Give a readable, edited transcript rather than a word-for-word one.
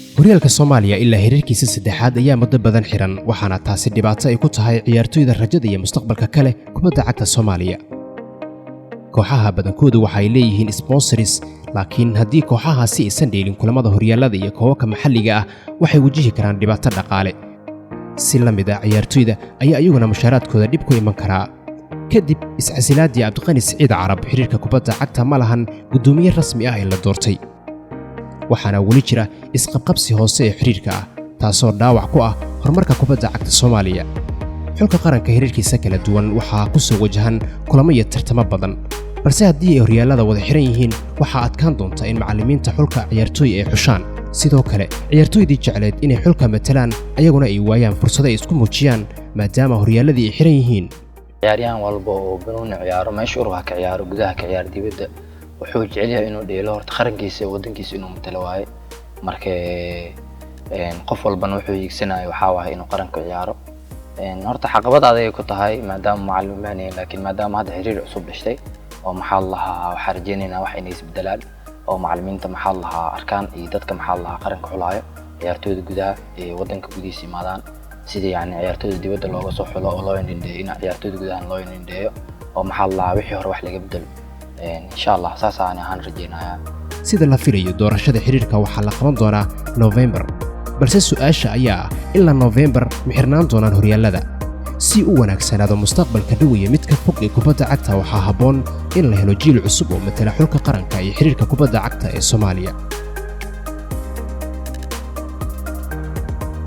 Horyaalka Soomaaliya ilaa heerarkiisa saddexaad ayaa muddo badan xiran, waxaana taasi dhibaato ay ku tahay ciyaartoyda rajada iyo mustaqbalka kale kubadda cagta Soomaaliya. Kooxaha badankoodu waxay leeyihiin sponsors, laakiin haddii kooxahaasi aysan dheelin kulamada horyaallada iyo koobabka maxalliga ah, waxay wajihi karaan dhibaato dhaqaale. Si la mid ah ciyaartoyda ayaa iyaguna mushaaraadkooda dhib ku iman karaa. Kadib iscasilaadii Cabdiqani Siciid Carab, xiriirka kubadda cagta ma lahan guddoomiye rasmi ah ee la doortay, waxaana weli jira isqabqabsi hoose ee xiriirka ah, taasoo dhaawac ku ah horumarka kubadda cagta Soomaaliya. Xulka qaranka xiriirkiisa kala duwan waxaa ku soo wajahan kulamo iyo tartamo badan, balse haddii ay horyaallada wada xiran yihiin, waxaa adkaan doonta in macallimiinta xulka ciyaartooy ay xushaan. Sidoo kale, ciyaartooydii jecleed inay xulka matalaan ayaguna ay waayaan fursado ay isku muujiyaan, maadaama horyaalladii ay xiran yihiin. Ciyaaryahan walba oo banooni ciyaaro, meesha urur ha ka ciyaaro, gudaha ka ciyaaro, dibadda, wuxuu jecel yahay inuu dheelo horta qarankiisa, wadankiisa inuu matalo waaye. Marka qof walbana wuxuu hiigsanayo waxaa waaye inuu qaranka ciyaaro. Horta caqabad adagay ku tahay maadaama macallin imaanayn, laakiin maadaama hadda xiriir cusub dhashtay oo maxaa la lahaa, waxaa rajeynaynaa wax inay isbedelaan oo macallimiinta maxaa la lahaa arkaan iyo dadka maxaa la lahaa qaranka xulaayo ciyaartooyda gudaha ee wadanka gudihiisa imaadaan, sidii yani ciyaartooyda dibadda looga soo xulo oo loo indhindheeyo, in ciyaartooyda gudahan loo indhindheeyo oo maxaa la lahaa wixii hore wax laga bedelo, insha Allah. Saas aan ahaan rajeynayaa. Sida la filayo, doorashada xiriirka waxaa la qaban doonaa Nofembar, balse su'aasha ayaa ah: ilaa Nofembar ma xirnaan doonaan horyaallada? Si u wanaagsanaado mustaqbalka dhow iyo midka fog ee kubadda cagta, waxaa habboon in la helo jiil cusub oo matala xulka qaranka iyo xiriirka kubadda cagta ee Soomaaliya.